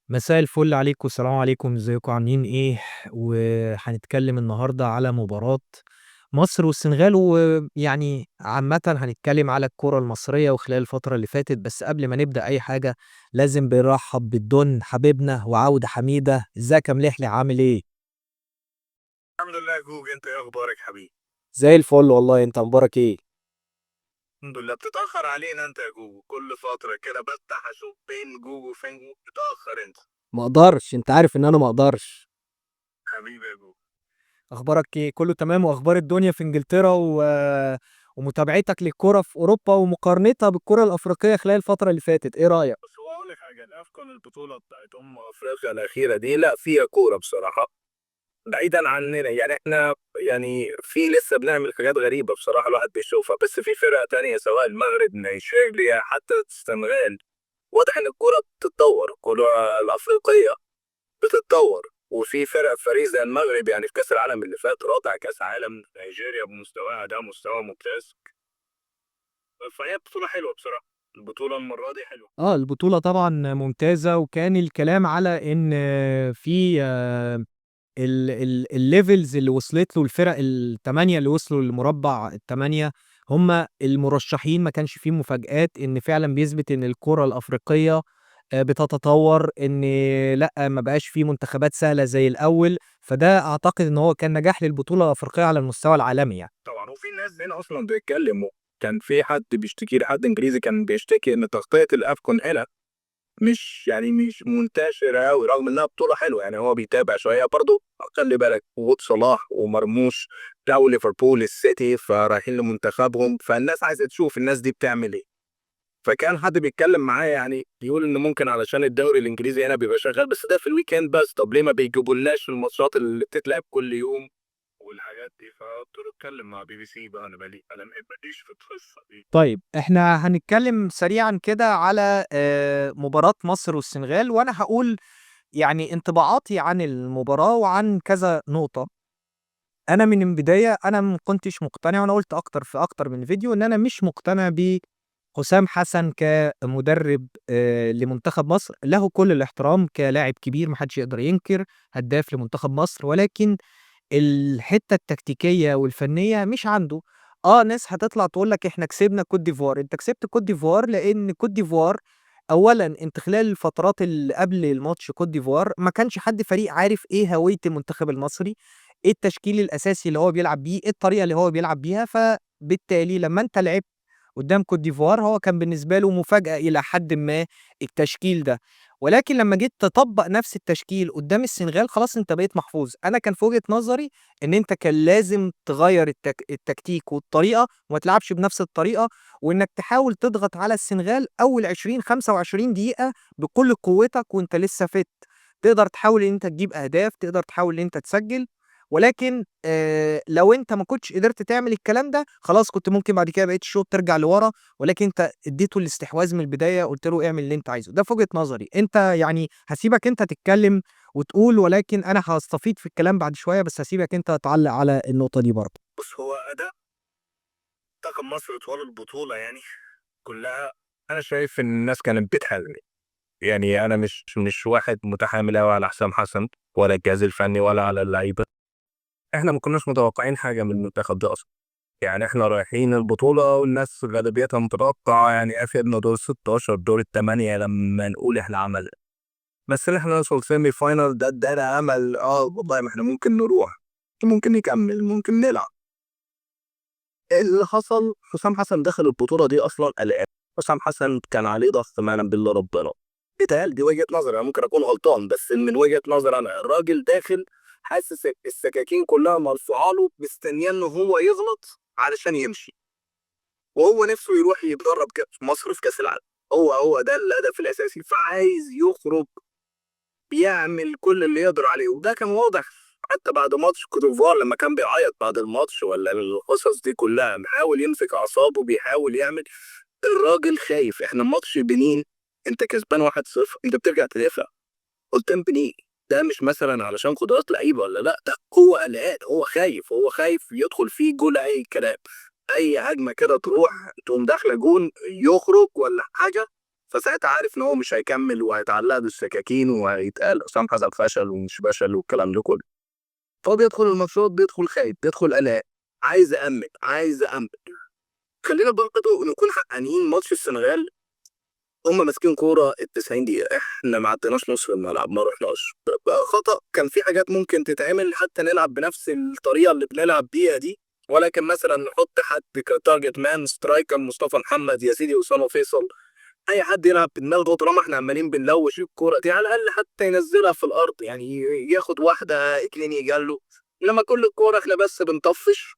مساء الفل عليكم والسلام عليكم، ازيكم عاملين ايه؟ وهنتكلم النهارده على مباراة مصر والسنغال، ويعني عامة هنتكلم على الكرة المصرية وخلال الفترة اللي فاتت. بس قبل ما نبدأ اي حاجة لازم بنرحب بالدون حبيبنا وعودة حميدة. ازيك يا ملحلح، عامل ايه؟ الحمد لله يا جوج، انت ايه اخبارك حبيبي؟ زي الفل والله. انت اخبارك ايه؟ الحمد لله. بتتاخر علينا انت يا جوجو، كل فترة كده بفتح اشوف فين جوجو فين جوجو، بتتاخر انت. ما اقدرش، انت عارف ان انا ما اقدرش. حبيبي يا جوجو. اخبارك ايه؟ كله تمام؟ واخبار الدنيا في انجلترا ومتابعتك للكرة في اوروبا ومقارنتها بالكرة الافريقية خلال الفترة اللي فاتت، ايه رأيك؟ بس هو اقول لك حاجه، الافكون البطولة بتاعت افريقيا الاخيرة دي لا فيها كورة بصراحة، بعيدا عننا يعني. احنا يعني في لسه بنعمل حاجات غريبة بصراحة الواحد بيشوفها، بس في فرق تانية سواء المغرب، نيجيريا، حتى السنغال، واضح ان الكورة بتتطور، الكورة الافريقية بتتطور. وفي فرق فريق زي المغرب يعني في كاس العالم اللي فات رابع كاس عالم، نيجيريا بمستواها ده مستوى ممتاز. فهي بطولة حلوة بصراحة، البطولة المرة دي حلوة. البطولة طبعا ممتازة، وكان الكلام على ان في ال levels اللي وصلت له الفرق الثمانية اللي وصلوا للمربع الثمانية هم المرشحين، ما كانش فيه مفاجآت، ان فعلا بيثبت ان الكرة الأفريقية بتتطور، ان لا ما بقاش فيه منتخبات سهلة زي الأول. فده أعتقد ان هو كان نجاح للبطولة الأفريقية على المستوى العالمي يعني. طبعا، وفي ناس هنا أصلا بيتكلموا، كان في حد بيشتكي، حد إنجليزي كان بيشتكي ان تغطية الأفكون هنا مش منتشرة أوي، رغم إنها بطولة حلوة يعني. هو بيتابع شوية برضه، خلي بالك وجود صلاح ومرموش بتاعوا ليفربول السيتي، فرايحين لمنتخبهم، فالناس عايزة تشوف الناس دي بتعمل إيه. فكان حد بيتكلم معايا يعني بيقول إن ممكن علشان الدوري الإنجليزي هنا بيبقى شغال، بس ده في ال weekend بس، طب ليه ما بيجيبولناش الماتشات اللي بتتلعب كل يوم والحاجات دي؟ فقلت له اتكلم مع بي بي سي بقى، أنا مالي، أنا ماليش في القصة دي. طيب احنا هنتكلم سريعا كده على مباراة مصر والسنغال، وانا هقول يعني انطباعاتي عن المباراة وعن كذا نقطة. انا من البداية انا ما كنتش مقتنع، وانا قلت اكتر في اكتر من فيديو ان انا مش مقتنع بحسام حسن كمدرب لمنتخب مصر. له كل الاحترام كلاعب كبير ما حدش يقدر ينكر، هداف لمنتخب مصر، ولكن الحتة التكتيكية والفنية مش عنده. ناس هتطلع تقول لك احنا كسبنا كوت ديفوار. انت كسبت كوت ديفوار لان كوت ديفوار اولا انت خلال الفترات اللي قبل الماتش كوت ديفوار ما كانش حد فريق عارف ايه هوية المنتخب المصري، ايه التشكيل الاساسي اللي هو بيلعب بيه، ايه الطريقة اللي هو بيلعب بيها. فبالتالي لما انت لعبت قدام كوت ديفوار هو كان بالنسبة له مفاجأة إلى حد ما التشكيل ده، ولكن لما جيت تطبق نفس التشكيل قدام السنغال خلاص انت بقيت محفوظ. انا كان في وجهة نظري ان انت كان لازم تغير التكتيك والطريقة وما تلعبش بنفس الطريقة، وانك تحاول تضغط على السنغال اول 20 25 دقيقة بكل قوتك وانت لسه فت، تقدر تحاول ان انت تجيب اهداف، تقدر تحاول ان انت تسجل. ولكن لو انت ما كنتش قدرت تعمل الكلام ده خلاص كنت ممكن بعد كده بقيت الشوط ترجع لورا، ولكن انت اديته الاستحواذ من البداية، قلت له اعمل اللي انت عايزه. ده في وجهة نظري. انت يعني هسيبك انت تتكلم وتقول، ولكن انا هستفيد في الكلام بعد شوية، بس هسيبك انت تعلق على النقطة دي برضه. بص، هو اداء منتخب مصر طوال البطولة يعني كلها انا شايف ان الناس كانت بتحلم يعني. انا مش واحد متحامل قوي على حسام حسن ولا الجهاز الفني ولا على اللعيبة. احنا ما كناش متوقعين حاجة من المنتخب ده اصلا يعني. احنا رايحين البطولة والناس غالبيتها متوقعه يعني افيدنا دور 16 دور الثمانية لما نقول احنا عملنا، بس ان احنا نوصل semi final ده ادانا امل. والله ما احنا ممكن نروح، ممكن نكمل، ممكن نلعب. اللي حصل حسام حسن دخل البطولة دي اصلا قلقان. حسام حسن كان عليه ضغط ما يعلم بالله ربنا. بيتهيألي دي وجهة نظري، انا ممكن اكون غلطان، بس من وجهة نظري انا الراجل داخل حاسس السكاكين كلها مرفوعة له، مستنياه ان هو يغلط علشان يمشي، وهو نفسه يروح يتدرب في مصر في كاس العالم. هو ده الهدف الاساسي، فعايز يخرج بيعمل كل اللي يقدر عليه. وده كان واضح حتى بعد ماتش كوت ديفوار لما كان بيعيط بعد الماتش ولا القصص دي كلها، بيحاول يمسك اعصابه، بيحاول يعمل. الراجل خايف. احنا ماتش بنين انت كسبان 1-0، انت بترجع تدافع قدام بنين. ده مش مثلا علشان قدرات لعيبة ولا لا، ده هو قلقان، هو خايف، هو خايف يدخل فيه جول اي كلام، اي هجمة كده تروح تقوم داخله جون يخرج ولا حاجة. فساعتها عارف إن هو مش هيكمل وهيتعلق له السكاكين وهيتقال حسام حسن فشل ومش فشل والكلام ده كله. فهو بيدخل الماتشات بيدخل خايف، بيدخل قلقان، عايز أأمن، عايز أأمن. خلينا برضه نكون حقانيين، ماتش السنغال هم ماسكين كورة ال90 دقيقة، احنا ما عديناش نص الملعب، ما رحناش. خطأ، كان في حاجات ممكن تتعمل حتى نلعب بنفس الطريقة اللي بنلعب بيها دي، ولكن مثلا نحط حد ك target man striker، مصطفى محمد يا سيدي، أسامة فيصل، أي حد يلعب بدماغه. طالما احنا عمالين بنلوش الكورة دي، على الأقل حتى ينزلها في الأرض، يعني ياخد واحدة اتنين يجلوا. إنما كل الكورة احنا بس بنطفش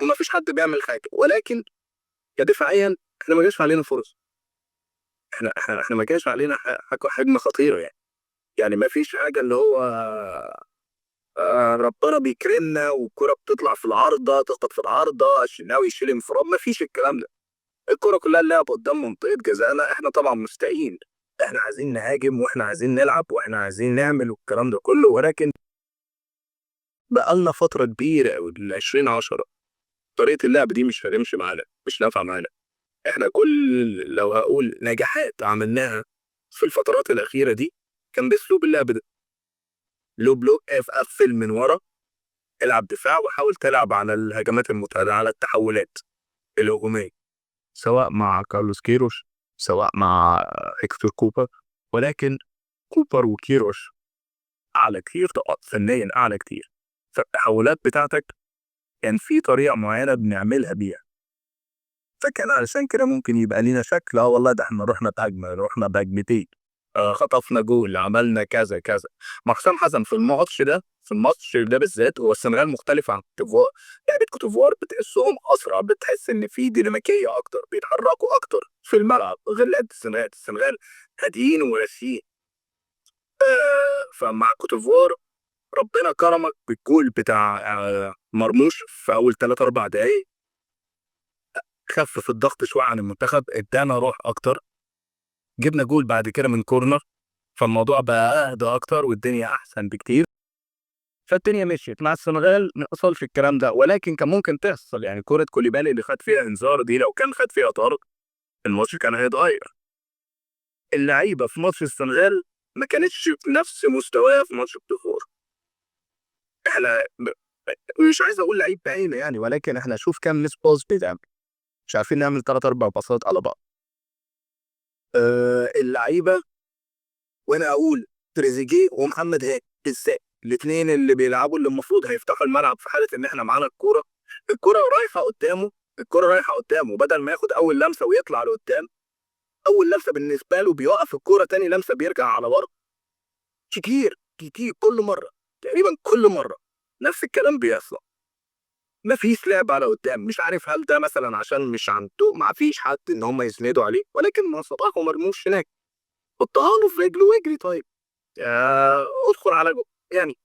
وما فيش حد بيعمل حاجة. ولكن كدفاعيا احنا ما جاش علينا فرص، احنا ما جاش علينا حجم خطيرة يعني. يعني ما فيش حاجة اللي هو ربنا بيكرمنا والكرة بتطلع في العارضة، تخبط في العارضة، الشناوي يشيل انفراد، ما فيش الكلام ده. الكرة كلها اللعب قدام منطقة جزائنا، احنا طبعا مستائين، احنا عايزين نهاجم واحنا عايزين نلعب واحنا عايزين نعمل والكلام ده كله، ولكن بقالنا فترة كبيرة قوي من 2010 طريقة اللعب دي مش هتمشي معانا، مش نافعة معانا. احنا كل لو هقول نجاحات عملناها في الفترات الأخيرة دي كان بأسلوب اللعب ده، low block، قفل من ورا، العب دفاع وحاول تلعب على الهجمات المتعددة، على التحولات الهجومية، سواء مع كارلوس كيروش سواء مع هيكتور كوبر. ولكن كوبر وكيروش أعلى كتير طبعا، فنيا أعلى كتير، فالتحولات بتاعتك كان في طريقة معينة بنعملها بيها، فكان علشان كده ممكن يبقى لينا شكل، والله ده احنا رحنا بهجمة، رحنا بهجمتين، خطفنا جول، عملنا كذا كذا. مع حسام حسن في الماتش ده، في الماتش ده بالذات، هو السنغال مختلف عن كوتيفوار. لعبة كوتيفوار بتحسهم أسرع، بتحس إن في ديناميكية أكتر، بيتحركوا أكتر في الملعب، غير لعبة السنغال. السنغال هاديين وراسيين. فمع كوتيفوار ربنا كرمك بالجول بتاع مرموش في أول 3-4 دقايق، خفف الضغط شوية عن المنتخب، ادانا روح أكتر، جبنا جول بعد كده من corner، فالموضوع بقى أهدى أكتر والدنيا أحسن بكتير، فالدنيا مشيت. مع السنغال ما حصلش الكلام ده، ولكن كان ممكن تحصل. يعني كرة كوليبالي اللي خد فيها انذار دي لو كان خد فيها طرد الماتش كان هيتغير. اللعيبة في ماتش السنغال ما كانتش في نفس مستواها في ماتش الدخول. احنا مش عايز اقول لعيب بعينه يعني، ولكن احنا شوف كام miss pass بيتعمل، مش عارفين نعمل 3-4 باصات على بعض. اللعيبة، وانا اقول تريزيجيه ومحمد هاني بالذات، الاثنين اللي بيلعبوا اللي المفروض هيفتحوا الملعب في حاله ان احنا معانا الكورة، الكورة رايحة قدامه، الكورة رايحة قدامه، بدل ما ياخد اول لمسه ويطلع لقدام، اول لمسه بالنسبة له بيوقف الكورة، تاني لمسه بيرجع على ورا. كتير كتير، كل مرة تقريبا، كل مرة نفس الكلام بيحصل، مفيش لعب على قدام. مش عارف هل ده مثلا عشان مش عنده، ما فيش حد ان هم يسندوا عليه، ولكن ما صلاح ومرموش هناك، حطها له في رجله واجري، طيب ادخل على جول يعني.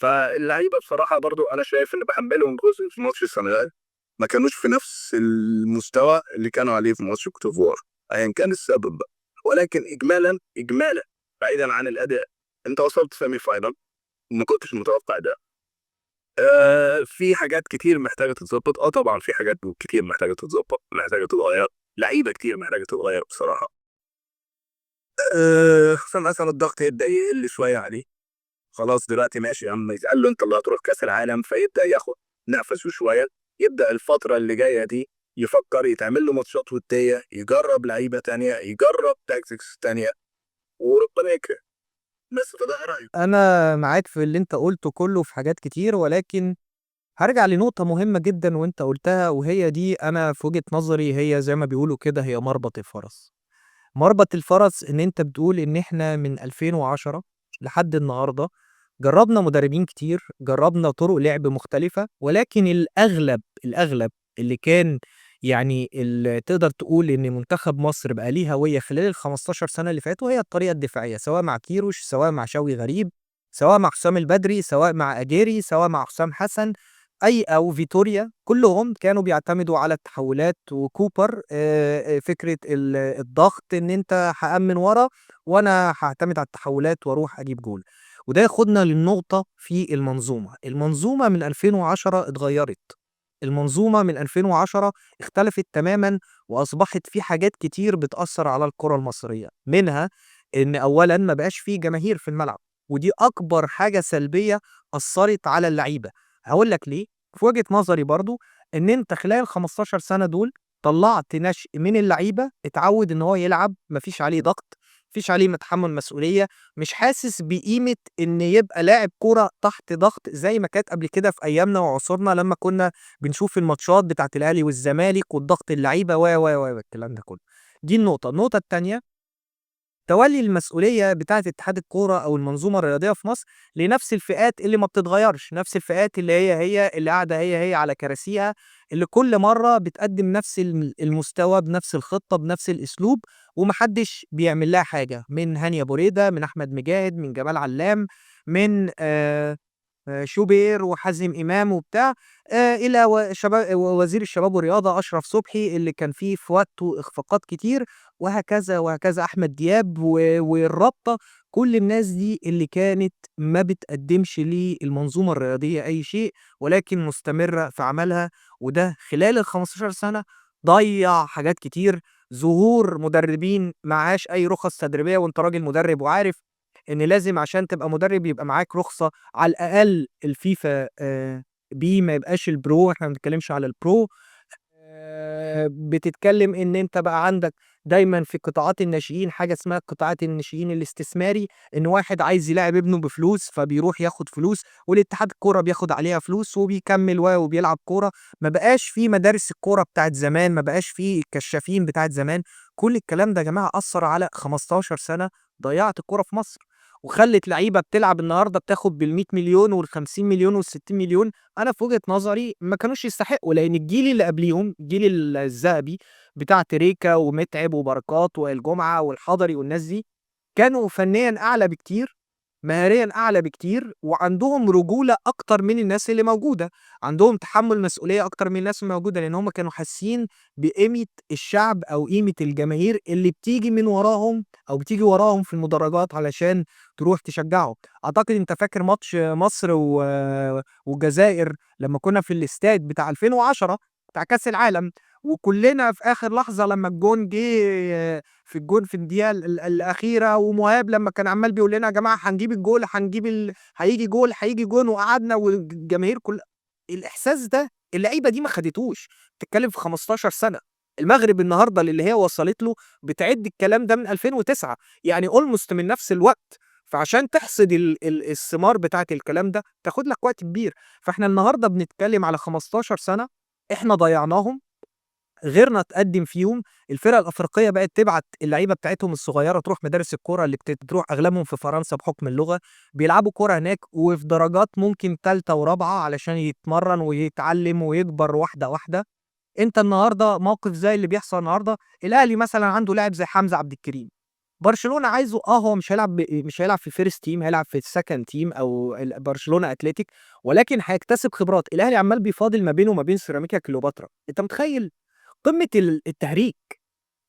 فاللعيبه بصراحة برضو انا شايف ان بحملهم جزء في ماتش السنغال، ما كانوش في نفس المستوى اللي كانوا عليه في ماتش كوتيفوار، ايا كان السبب بقى. ولكن اجمالا اجمالا بعيدا عن الاداء، انت وصلت semi final، ما كنتش متوقع ده. في حاجات كتير محتاجه تتظبط، طبعا في حاجات كتير محتاجه تتظبط، محتاجه تتغير، لعيبة كتير محتاجه تتغير بصراحة. خصوصا مثلا الضغط يبدا يقل شوية عليه، خلاص دلوقتي ماشي يا عم، قال له انت اللي هتروح كاس العالم، فيبدا ياخد نفسه شوية، يبدا الفترة اللي جاية دي يفكر، يتعمل له ماتشات وديه، يجرب لعيبة تانية، يجرب tactics تانية، وربنا يكرم. بس فده رايي. انا معاك في اللي انت قلته كله في حاجات كتير، ولكن هرجع لنقطة مهمة جدا وانت قلتها، وهي دي انا في وجهة نظري هي زي ما بيقولوا كده هي مربط الفرس. مربط الفرس ان انت بتقول ان احنا من 2010 لحد النهاردة جربنا مدربين كتير، جربنا طرق لعب مختلفة، ولكن الأغلب اللي كان يعني اللي تقدر تقول إن منتخب مصر بقى ليه هوية خلال ال 15 سنة اللي فاتوا هي الطريقة الدفاعية، سواء مع كيروش، سواء مع شوقي غريب، سواء مع حسام البدري، سواء مع أجيري، سواء مع حسام حسن، أي أو فيتوريا، كلهم كانوا بيعتمدوا على التحولات. وكوبر فكرة الضغط إن أنت هأمن ورا وأنا هعتمد على التحولات وأروح أجيب جول. وده ياخدنا للنقطة في المنظومة. المنظومة من 2010 اتغيرت. المنظومة من 2010 اختلفت تمامًا، وأصبحت في حاجات كتير بتأثّر على الكرة المصرية، منها إن أولًا ما بقاش في جماهير في الملعب، ودي أكبر حاجة سلبية أثّرت على اللعيبة. هاقول لك ليه، في وجهة نظري برضه إن أنت خلال ال15 سنة دول طلّعت نشء من اللعيبة اتعوّد إن هو يلعب، ما فيش عليه ضغط، ما فيش عليه تحمُّل مسؤولية، مش حاسس بقيمة إن يبقى لاعب كورة تحت ضغط زي ما كانت قبل كده في أيامنا وعصورنا لمّا كنا بنشوف الماتشات بتاعة الأهلي والزمالك والضغط اللعيبة و، و، و، الكلام ده كله. دي النقطة. النقطة التانية، تولي المسؤولية بتاعة اتحاد الكورة أو المنظومة الرياضية في مصر لنفس الفئات اللي ما بتتغيرش، نفس الفئات اللي هي اللي قاعدة هي على كراسيها، اللي كل مرة بتقدم نفس المستوى بنفس الخطة بنفس الأسلوب، وما حدش بيعمل لها حاجة، من هاني أبو ريدة، من أحمد مجاهد، من جمال علام، من شوبير وحازم إمام وبتاع، إلى وزير الشباب والرياضة أشرف صبحي اللي كان فيه في وقته إخفاقات كتير، وهكذا وهكذا، أحمد دياب والرابطة، كل الناس دي اللي كانت ما بتقدمش للمنظومة الرياضية أي شيء، ولكن مستمرة في عملها. وده خلال ال15 سنة ضيع حاجات كتير، ظهور مدربين معهاش أي رخص تدريبية، وأنت راجل مدرب وعارف إن لازم عشان تبقى مدرب يبقى معاك رخصة على الأقل الفيفا B، ما يبقاش ال pro، احنا ما بنتكلمش على ال pro. بتتكلم إن أنت بقى عندك دايماً في قطاعات الناشئين حاجة اسمها قطاعات الناشئين الاستثماري، إن واحد عايز يلاعب ابنه بفلوس فبيروح ياخد فلوس، والاتحاد الكورة بياخد عليها فلوس وبيكمل وبيلعب كورة. ما بقاش في مدارس الكورة بتاعت زمان، ما بقاش في الكشافين بتاعت زمان. كل الكلام ده يا جماعة أثر على 15 سنة ضيعت الكورة في مصر، وخلت لعيبة بتلعب النهاردة بتاخد بالمية مليون والخمسين مليون والستين مليون. أنا في وجهة نظري ما كانوش يستحقوا، لأن الجيل اللي قبليهم الجيل الذهبي بتاع تريكا ومتعب وبركات والجمعة والحضري والناس دي، كانوا فنياً أعلى بكتير، مهارياً أعلى بكتير، وعندهم رجولة أكتر من الناس اللي موجودة، عندهم تحمل مسؤولية أكتر من الناس الموجودة، لأن هم كانوا حاسين بقيمة الشعب أو قيمة الجماهير اللي بتيجي من وراهم أو بتيجي وراهم في المدرجات علشان تروح تشجعهم. أعتقد أنت فاكر ماتش مصر والجزائر لما كنا في الاستاد بتاع 2010 بتاع كأس العالم، وكلنا في آخر لحظة لما الجون جه في الجون في الدقيقة الأخيرة، ومهاب لما كان عمال بيقول لنا يا جماعة هنجيب الجول، هيجي جول، هيجي جون، وقعدنا والجماهير كل الإحساس ده اللعيبة دي ما خدتوش. بتتكلم في 15 سنة. المغرب النهاردة اللي هي وصلت له بتعد الكلام ده من 2009، يعني اولموست من نفس الوقت. فعشان تحصد الثمار بتاعت الكلام ده تاخد لك وقت كبير. فاحنا النهارده بنتكلم على 15 سنة احنا ضيعناهم، غيرنا تقدم فيهم. الفرق الأفريقية بقت تبعت اللعيبة بتاعتهم الصغيرة تروح مدارس الكورة اللي بتروح أغلبهم في فرنسا بحكم اللغة، بيلعبوا كورة هناك وفي درجات ممكن تالتة ورابعة علشان يتمرن ويتعلم ويكبر واحدة واحدة. انت النهارده موقف زي اللي بيحصل النهارده، الأهلي مثلا عنده لاعب زي حمزة عبد الكريم، برشلونة عايزه، هو مش هيلعب في first team، هيلعب في ال second team أو برشلونة أتلتيك، ولكن هيكتسب خبرات. الأهلي عمال بيفاضل ما بينه وما بين سيراميكا كليوباترا. انت متخيل قمة التهريج؟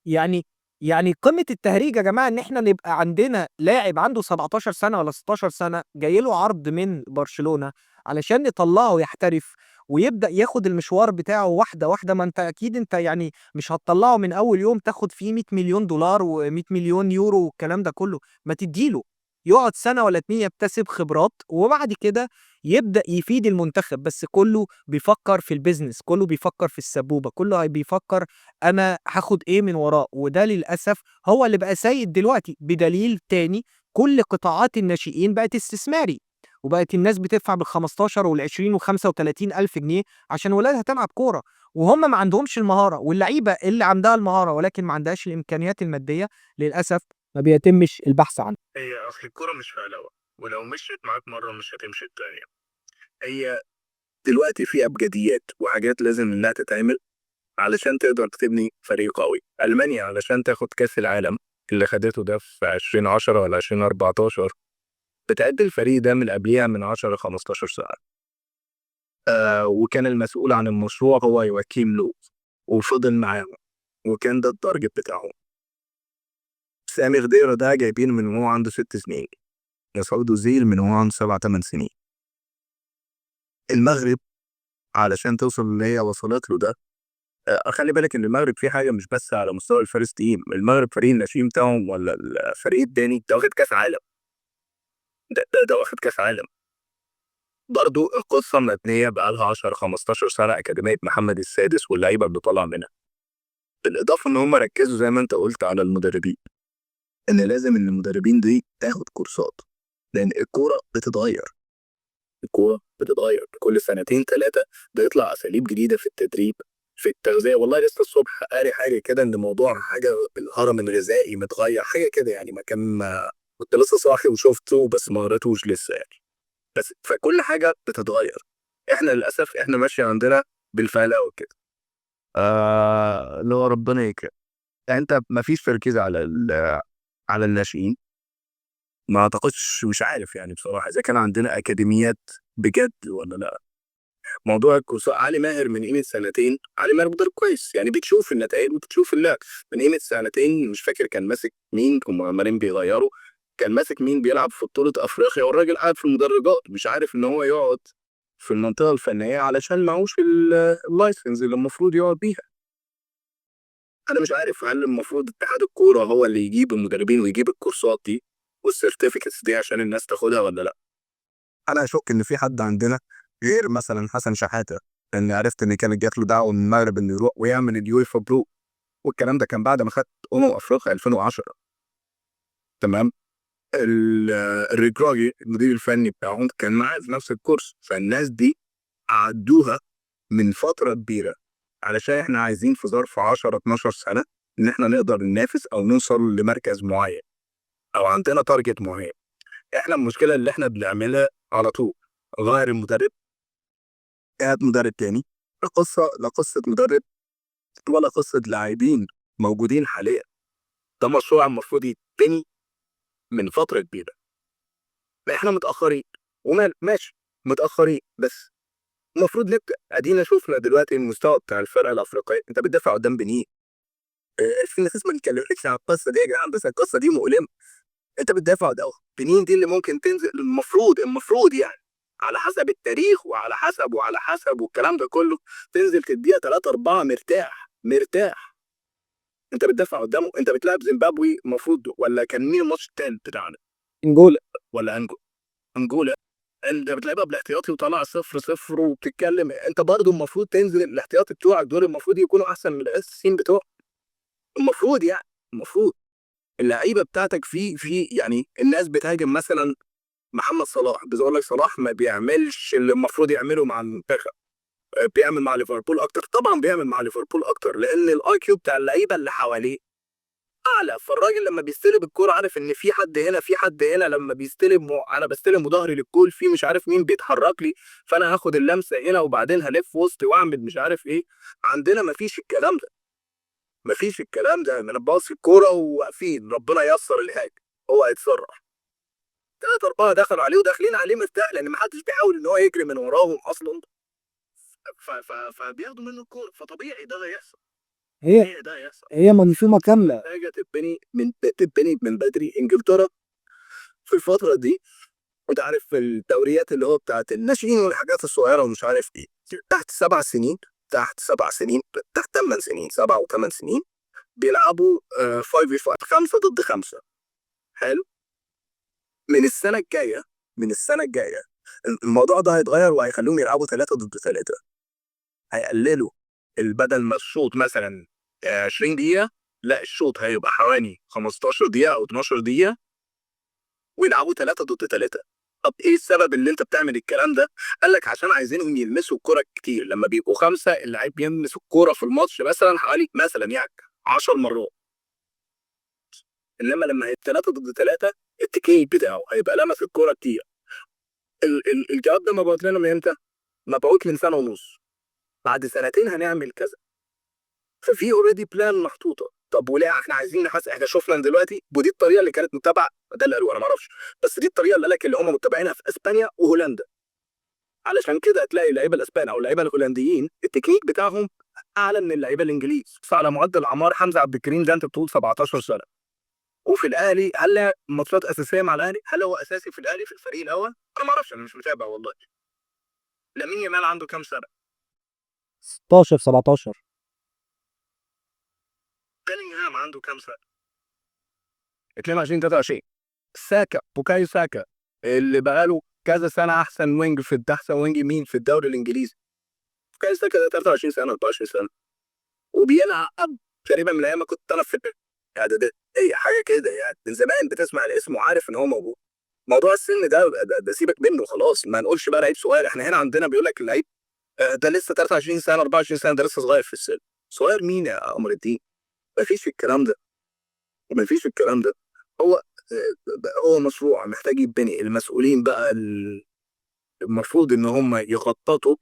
يعني قمة التهريج يا جماعة إن إحنا نبقى عندنا لاعب عنده 17 سنة ولا 16 سنة جاي له عرض من برشلونة علشان نطلعه يحترف ويبدأ ياخد المشوار بتاعه واحدة واحدة. ما انت أكيد انت مش هتطلعه من أول يوم تاخد فيه مية مليون دولار ومية مليون يورو والكلام ده كله، ما تديله يقعد سنة ولا اتنين يكتسب خبرات وبعد كده يبدأ يفيد المنتخب. بس كله بيفكر في ال business، كله بيفكر في السبوبة، كله بيفكر أنا هاخد إيه من وراه، وده للأسف هو اللي بقى سيد دلوقتي. بدليل تاني كل قطاعات الناشئين بقت استثماري، وبقت الناس بتدفع بالخمستاشر والعشرين وخمسة وتلاتين ألف جنيه عشان ولادها تلعب كورة، وهم ما عندهمش المهارة، واللعيبة اللي عندها المهارة ولكن ما عندهاش الإمكانيات المادية للأسف ما بيتمش البحث عنها. هي أصل الكورة مش فهلوة، ولو مشيت معاك مرة مش هتمشي التانية. هي دلوقتي في أبجديات وحاجات لازم إنها تتعمل علشان تقدر تبني فريق قوي. ألمانيا علشان تاخد كأس العالم اللي خدته ده في 2010 ولا 2014 بتعد الفريق ده من قبليها من 10 15 سنة. وكان المسؤول عن المشروع هو يواكيم لو، وفضل معاهم، وكان ده ال target بتاعهم. سامي خضيرة ده جايبينه من وهو عنده 6 سنين، مسعود أوزيل من وهو عنده 7 8 سنين. المغرب علشان توصل اللي هي وصلت له ده. خلي بالك ان المغرب فيه حاجة مش بس على مستوى ال first team، المغرب فريق الناشئين بتاعهم ولا الفريق التاني ده واخد كاس عالم، ده واخد كاس عالم. برضو القصة مبنية بقالها 10 15 سنة، اكاديمية محمد السادس واللعيبة اللي طالعه منها، بالاضافة ان هم ركزوا زي ما انت قلت على المدربين، ان لازم ان المدربين دي تاخد كورسات، لان الكورة بتتغير، الكورة بتتغير كل سنتين ثلاثة، بيطلع اساليب جديدة في التدريب في التغذية. والله لسه الصبح قاري حاجة كده ان موضوع حاجة بالهرم الغذائي متغير حاجة كده يعني، ما كان كنت لسه صاحي وشفته بس ما قريتوش لسه يعني. بس فكل حاجة بتتغير، احنا للاسف احنا ماشي عندنا بالفعل كده، اللي هو ربنا يكرم. يعني انت ما فيش تركيز على على الناشئين، ما اعتقدش، مش عارف يعني بصراحة اذا كان عندنا اكاديميات بجد ولا لا. موضوع الكورسات، علي ماهر من قيمة سنتين، علي ماهر مدرب كويس يعني، بتشوف النتائج وبتشوف اللعب. من قيمة سنتين مش فاكر كان ماسك مين، هم عمالين بيغيروا، كان ماسك مين بيلعب في بطوله افريقيا، والراجل قاعد في المدرجات مش عارف ان هو يقعد في المنطقة الفنية علشان معهوش ال license اللي المفروض يقعد بيها. انا مش عارف هل المفروض اتحاد الكورة هو اللي يجيب المدربين ويجيب الكورسات دي وال certificates دي عشان الناس تاخدها ولا لا. انا اشك ان في حد عندنا غير مثلا حسن شحاته، لان عرفت ان كانت جات له دعوه من المغرب انه يروح ويعمل اليويفا Pro، والكلام ده كان بعد ما خد افريقيا 2010. تمام. الركراكي المدير الفني بتاعهم كان معاه في نفس الكورس، فالناس دي عدوها من فترة كبيرة، علشان احنا عايزين في ظرف 10 12 سنة ان احنا نقدر ننافس او نوصل لمركز معين او عندنا target معين. احنا المشكلة اللي احنا بنعملها على طول غير المدرب، هات مدرب تاني. القصة لا قصة مدرب ولا قصة لاعبين موجودين حاليا، ده مشروع المفروض يتبني من فترة كبيرة، احنا متاخرين. ومال ماشي متاخرين، بس المفروض نبدا. ادينا شفنا دلوقتي المستوى بتاع الفرقة الافريقية، انت بتدافع قدام بنين. الناس ما نتكلمش عن القصة دي يا جدعان، بس القصة دي مؤلمة. انت بتدافع قدام بنين دي اللي ممكن تنزل، المفروض يعني على حسب التاريخ وعلى حسب وعلى حسب والكلام ده كله، تنزل تديها 3 4 مرتاح مرتاح. انت بتدافع قدامه، انت بتلعب زيمبابوي المفروض، ولا كان مين الماتش التاني بتاعنا؟ انجولا ولا انجولا. انت بتلعبها بالاحتياطي وطالع 0-0 وبتتكلم، انت برضه المفروض تنزل الاحتياطي بتوعك دول المفروض يكونوا احسن من الاساسيين بتوعك، المفروض يعني. المفروض اللعيبة بتاعتك في يعني الناس بتهاجم مثلا محمد صلاح، بس اقول لك صلاح ما بيعملش اللي المفروض يعمله مع المنتخب، بيعمل مع ليفربول اكتر. طبعا بيعمل مع ليفربول اكتر لان ال IQ بتاع اللعيبة اللي حواليه اعلى، فالراجل لما بيستلم الكورة عارف ان في حد هنا، في حد هنا، لما بيستلم انا بستلم وظهري للجول، في مش عارف مين بيتحرك لي، فانا هاخد اللمسة هنا وبعدين هلف وسطي واعمل مش عارف ايه. عندنا مفيش الكلام ده، مفيش الكلام ده. انا باصي الكورة وواقفين ربنا ييسر الحاجة، هو هيتصرف. 3 4 دخلوا عليه وداخلين عليه مرتاح، لان محدش بيحاول ان هو يجري من وراهم اصلا، فبياخدوا منه الكورة، فطبيعي ده هيحصل، هي ده هيحصل. هي منظومة كاملة حاجة تتبني من بدري. انجلترا في الفترة دي انت عارف الدوريات اللي هو بتاعت الناشئين والحاجات الصغيرة ومش عارف ايه، تحت 7 سنين، تحت 7 سنين، تحت 8 سنين، 7 و8 سنين بيلعبوا 5 في 5، 5 ضد 5. حلو. من السنة الجاية، من السنة الجاية الموضوع ده هيتغير وهيخلوهم يلعبوا 3 ضد 3. هيقللوا البدل ما الشوط مثلا 20 دقيقة، لا الشوط هيبقى حوالي 15 دقيقة أو 12 دقيقة، ويلعبوا 3 ضد 3. طب ايه السبب اللي انت بتعمل الكلام ده؟ قال لك عشان عايزينهم يلمسوا الكرة كتير. لما بيبقوا 5 اللعيب بيلمس الكرة في الماتش مثلا حوالي مثلا يعني 10 مرات، انما لما هي 3 ضد 3 التكنيك بتاعه هيبقى لمس الكرة كتير. الجواب ده مبعوت لنا من امتى؟ مبعوت من سنة ونص. بعد سنتين هنعمل كذا. ففي already plan محطوطة. طب وليه احنا عايزين نحس؟ احنا شفنا دلوقتي، ودي الطريقة اللي كانت متبعة، ده اللي قالوه انا ما اعرفش، بس دي الطريقة اللي قالك اللي هم متبعينها في اسبانيا وهولندا. علشان كده هتلاقي اللعيبة الاسبان او اللعيبة الهولنديين التكنيك بتاعهم اعلى من اللعيبة الانجليز. بس على معدل اعمار حمزة عبد الكريم ده انت بتقول 17 سنة، وفي الاهلي هل لعب ماتشات اساسية مع الاهلي؟ هل هو اساسي في الاهلي في الفريق الاول؟ انا ما اعرفش، انا مش متابع والله. لامين يامال عنده كام سنة؟ 16 17. بيلينغهام عنده كام سنة؟ 22 23. ساكا، بوكايو ساكا اللي بقاله كذا سنة احسن wing في احسن wing يمين في الدوري الانجليزي. بوكايو ساكا ده 23 سنة 24 سنة وبيلعب تقريبا من ايام ما كنت انا في الاعدادية اي حاجة كده، يعني من زمان بتسمع الاسم وعارف ان هو موجود. موضوع السن ده سيبك منه خلاص، ما نقولش بقى لعيب صغير. احنا هنا عندنا بيقول لك اللعيب ده لسه 23 سنة 24 سنة، ده لسه صغير في السن. صغير مين يا قمر الدين؟ ما فيش الكلام ده، ما فيش الكلام ده. هو مشروع محتاج يتبني. المسؤولين بقى المفروض ان هم يخططوا،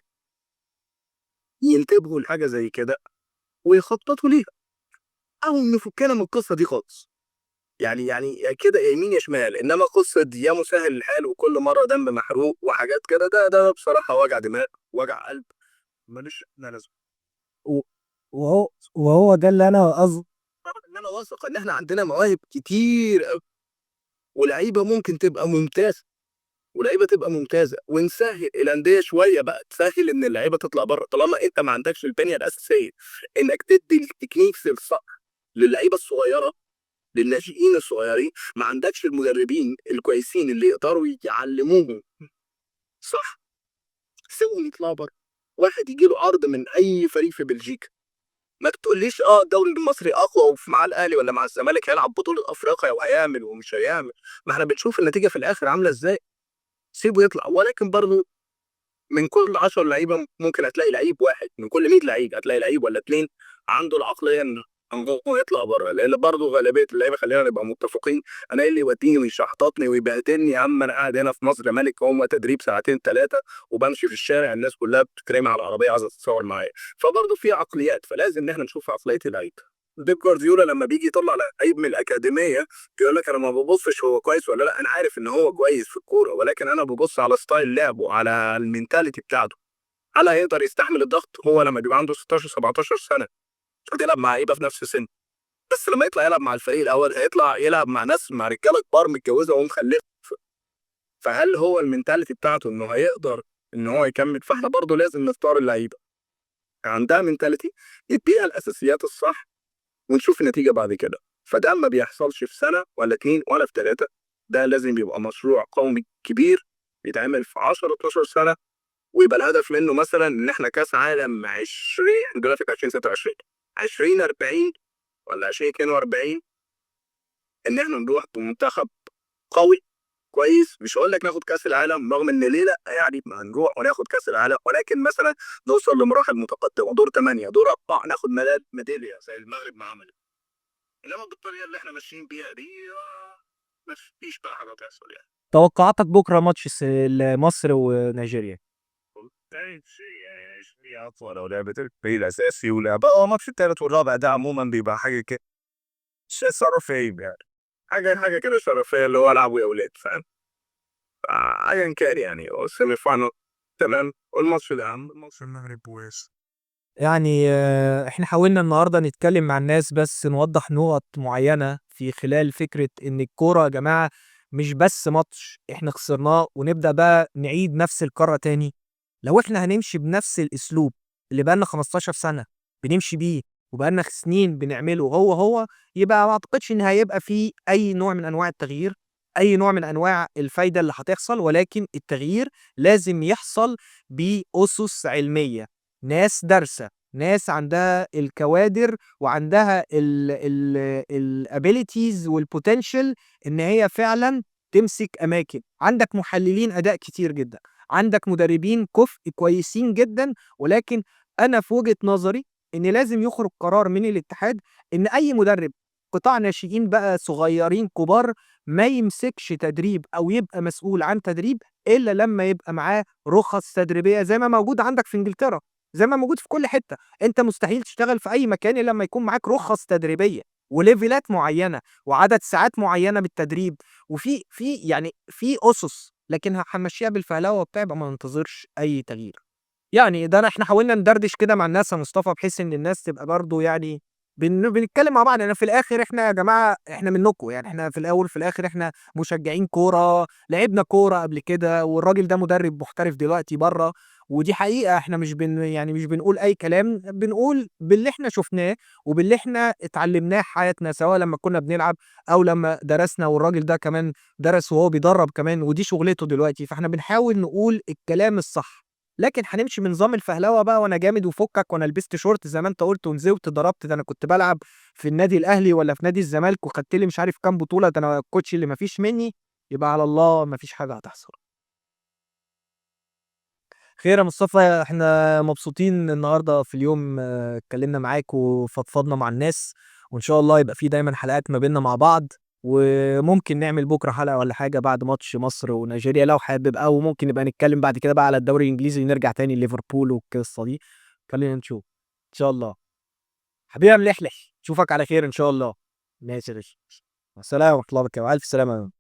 ينتبهوا لحاجة زي كده ويخططوا ليها، او نفكنا من القصة دي خالص. يعني كده يمين يا شمال، انما قصة يا مسهل الحال وكل مرة دم محروق وحاجات كده، ده بصراحة وجع دماغ، وجع قلب، ملوش لا لازمه. وهو ده اللي انا قصدي، ان انا واثق ان احنا عندنا مواهب كتير قوي، ولعيبة ممكن تبقى ممتازة، ولعيبة تبقى ممتازة، ونسهل الاندية شوية بقى، تسهل ان اللعيبة تطلع بره. طالما انت ما عندكش البنية الاساسية انك تدي ال techniques الصح للعيبة الصغيرة، للناشئين الصغيرين، ما عندكش المدربين الكويسين اللي يقدروا يعلموهم صح، سيبهم يطلعوا بره. واحد يجي له عرض من اي فريق في بلجيكا، ما تقوليش الدوري المصري اقوى ومع الاهلي ولا مع الزمالك هيلعب بطوله افريقيا وهيعمل ومش هيعمل. ما احنا بنشوف النتيجة في الاخر عامله ازاي. سيبه يطلع. ولكن برضه من كل 10 لعيبة ممكن هتلاقي لعيب واحد، من كل 100 لعيب هتلاقي لعيب ولا 2 عنده العقلية ان هو يطلع بره. لان برضه غالبية اللعيبة، خلينا نبقى متفقين، انا ايه اللي يوديني ويشحططني ويبهدلني يا عم؟ انا قاعد هنا في مصر ملك، هو تدريب ساعتين 3 وبمشي في الشارع الناس كلها بتترمي على العربية عايزه تتصور معايا. فبرضه في عقليات، فلازم ان احنا نشوف عقلية اللعيب. بيب جوارديولا لما بيجي يطلع لعيب من الاكاديمية بيقول لك انا ما ببصش هو كويس ولا لا، انا عارف ان هو كويس في الكورة، ولكن انا ببص على style لعبه، على ال mentality بتاعته، هل هيقدر يستحمل الضغط؟ هو لما بيبقى عنده 16 17 سنة هتلعب مع لعيبة في نفس السن، بس لما يطلع يلعب مع الفريق الاول هيطلع يلعب مع ناس، مع رجاله كبار متجوزة ومخلفه. فهل هو ال mentality بتاعته انه هيقدر ان هو يكمل؟ فاحنا برضه لازم نختار اللعيبة عندها mentality، يديها الاساسيات الصح، ونشوف النتيجة بعد كده. فده ما بيحصلش في سنة ولا 2 ولا في 3، ده لازم يبقى مشروع قومي كبير بيتعمل في 10 12 سنة، ويبقى الهدف منه مثلا ان احنا كاس عالم 20 دلوقتي 2026 2040 ولا 2042، ان احنا نروح بمنتخب قوي كويس. مش هقول لك ناخد كاس العالم، رغم ان ليه لا، يعني ما هنروح وناخد كاس العالم، ولكن مثلا نوصل لمراحل متقدمة، دور 8 دور 4، ناخد ميدالية زي المغرب ما عملت. انما بالطريقة اللي احنا ماشيين بيها دي ما فيش بقى حاجة تحصل يعني. توقعاتك بكره ماتش مصر ونيجيريا؟ يعني لو لعبت الفريق الاساسي ولعب ماتش الثالث والرابع ده عموما بيبقى حاجة كده شرفيه، يعني حاجة كده شرفيه، اللي هو العبوا يا اولاد، فاهم؟ ايا كان يعني ال semi final تمام، والماتش الاهم ماتش المغرب ويس. يعني احنا حاولنا النهارده نتكلم مع الناس بس نوضح نقط معينة في خلال فكرة ان الكورة يا جماعة مش بس ماتش احنا خسرناه ونبدا بقى نعيد نفس الكره تاني. لو احنا هنمشي بنفس الاسلوب اللي بقالنا 15 سنة بنمشي بيه وبقالنا سنين بنعمله هو، يبقى ما اعتقدش ان هيبقى فيه اي نوع من انواع التغيير، اي نوع من انواع الفايدة اللي هتحصل. ولكن التغيير لازم يحصل باسس علمية، ناس دارسه، ناس عندها الكوادر وعندها ال abilities وال potential ان هي فعلا تمسك اماكن. عندك محللين اداء كتير جدا، عندك مدربين كفء كويسين جدا، ولكن انا في وجهة نظري ان لازم يخرج قرار من الاتحاد ان اي مدرب قطاع ناشئين بقى صغيرين كبار ما يمسكش تدريب او يبقى مسؤول عن تدريب الا لما يبقى معاه رخص تدريبية، زي ما موجود عندك في انجلترا، زي ما موجود في كل حتة. انت مستحيل تشتغل في اي مكان الا لما يكون معاك رخص تدريبية وليفلات معينة وعدد ساعات معينة بالتدريب، وفي في يعني في اسس. لكن هنمشيها بالفهلوه وبتاع، يبقى ما ننتظرش اي تغيير. يعني ده احنا حاولنا ندردش كده مع الناس يا مصطفى، بحيث ان الناس تبقى برضو يعني بنتكلم مع بعض، يعني في الآخر إحنا يا جماعة إحنا منكم، يعني إحنا في الأول وفي الآخر إحنا مشجعين كورة، لعبنا كورة قبل كده، والراجل ده مدرب محترف دلوقتي برّه، ودي حقيقة إحنا مش بن يعني مش بنقول أي كلام، بنقول باللي إحنا شُفناه وباللي إحنا اتعلمناه في حياتنا، سواء لمّا كنا بنلعب أو لمّا درسنا، والراجل ده كمان درس وهو بيدرب كمان ودي شغلته دلوقتي، فإحنا بنحاول نقول الكلام الصح. لكن هنمشي بنظام الفهلوة بقى وأنا جامد وفُكّك وأنا لبست شورت زي ما أنت قُلت ونزلت ضربت، ده أنا كنت بالعب في النادي الأهلي والّا في نادي الزمالك وخدت لي مش عارف كام بطولة، ده أنا ال coach اللي ما فيش منّي، يبقى على الله ما فيش حاجة هتحصل. خير يا مصطفى، إحنا مبسوطين النهارده في اليوم اتكلمنا معاك وفضفضنا مع الناس، وإن شاء الله يبقى في دايمًا حلقات ما بيننا مع بعض، وممكن نعمل بكرة حلقة والّا حاجة بعد ماتش مصر ونيجيريا لو حابب، أو ممكن نبقى نتكلم بعد كده بقى على الدوري الإنجليزي ونرجع تاني لليفربول والقصة دي، خلّينا نشوف، إن شاء الله. حبيبي يا ملحلح، أشوفك على خير إن شاء الله. ماشي يا باشا، مع السلامة ورحمة الله وبركاته، ألف سلامة.